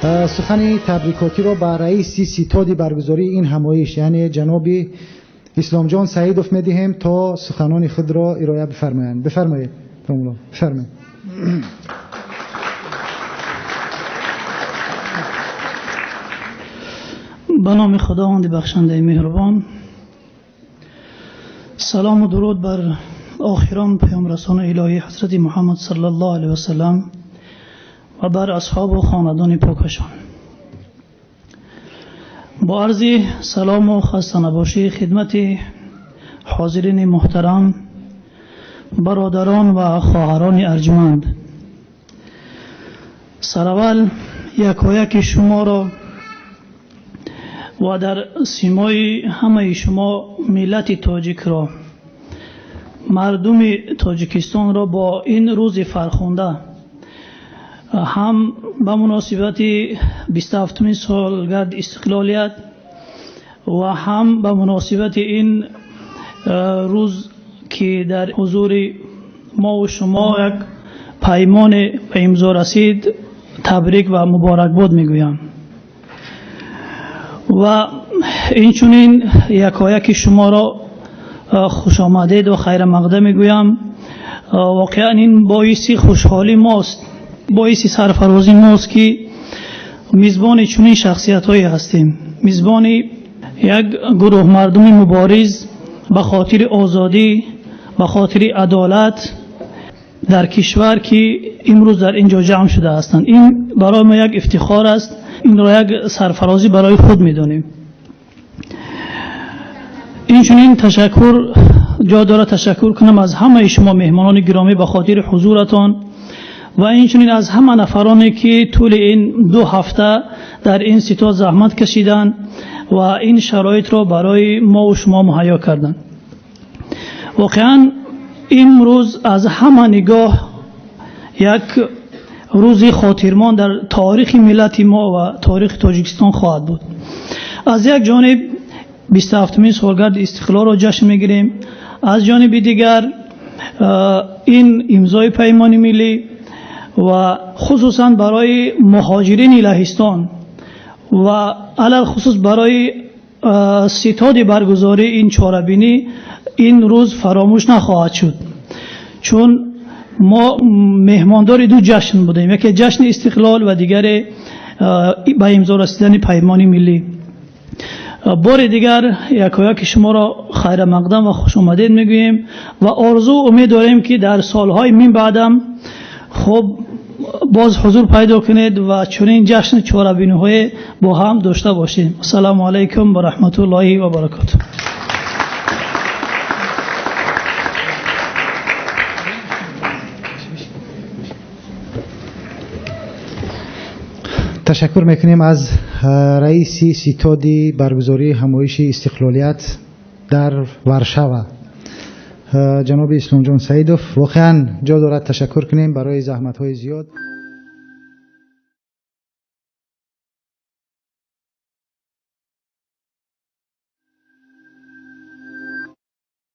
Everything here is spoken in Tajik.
Сухани табрикотиро ба раиси ситоди баргузории ин ҳамоиш, яъне ҷаноби Исломҷон Саидов медиҳем, то суханони худро ироа бифармоянд. Бифармоед, бифармоед. Ба номи Худованди бахшандаи меҳрубон. Салому дуруд бар охирон паёмрасони илоҳӣ ҳазрати Муҳаммад саллаллоҳу алайҳи васаллам ва бар асҳобу хонадони покашон. Бо арзи салому хастанабошӣ хидмати ҳозирини муҳтарам, бародарон ва хоҳарони арҷманд, сараввал якояки шуморо ва дар симои ҳамаи шумо миллати тоҷикро, мардуми Тоҷикистонро бо ин рӯзи фархунда, ҳам ба муносибати 27-умин солгарди истиқлолият ва ҳам ба муносибати ин рӯз ки дар ҳузури мо ва шумо як паймоне ба имзо расид, табрик ва муборакбод мегӯям. Ва инчунин якояки шуморо хушомадед ва хайрамақдам мегӯям. Воқеан ин боиси хушҳолӣ мост, боиси сарфарозӣ мост, ки мизбони чунин шахсиятҳое ҳастем, мизбони як гурӯҳ мардуми мубориз ба хотири озодӣ, ба хотири адолат дар кишвар, ки имрӯз дар ин ҷо ҷамъ шуда ҳастанд. Ин барои мо як ифтихор аст, инро як сарфарозӣ барои худ медонем. Инчунин ташаккур ҷо дорад ташаккур кунам аз ҳамаи шумо меҳмонони гиромӣ ба хотири ҳузуратон ва инчунин аз ҳама нафароне, ки тӯли ин 2 ҳафта дар ин ситод заҳмат кашиданд ва ин шароитро барои мо ва шумо муҳайё карданд. Воқеан имрӯз аз ҳама нигоҳ як рӯзи хотирмон дар таърихи миллати мо ва таърихи Тоҷикистон хоҳад буд. Аз як ҷониб 27-умин солгарди истиқлолро ҷашн мегирем, аз ҷониби дигар ин имзои паймони миллӣ ва хусусан барои муҳоҷирини Лаҳистон ва алалхусус барои ситоди баргузории ин чорабинӣ ин рӯз фаромӯш нахоҳад шуд, чун мо меҳмондори 2 ҷашн будем, яке ҷашни истиқлол ва дигаре ба имзо расидани паймони миллӣ. Бори дигар якояки шуморо хайрамақдам ва хушомадед мегӯем ва орзу умед дорем, ки дар солҳои минбаъдам хуб боз ҳузур пайдо кунед ва чунин ҷашни чорабиниҳое бо ҳам дошта бошем. Ассалому алайкум ва раҳматуллоҳи ва баракотуҳ. Ташаккур мекунем аз раиси ситоди баргузории ҳамоиши истиқлолият дар Варшава, ҷаноби Исломҷон Саидов. Воқеан ҷо дорад ташаккур кунем барои заҳматҳои зиёд.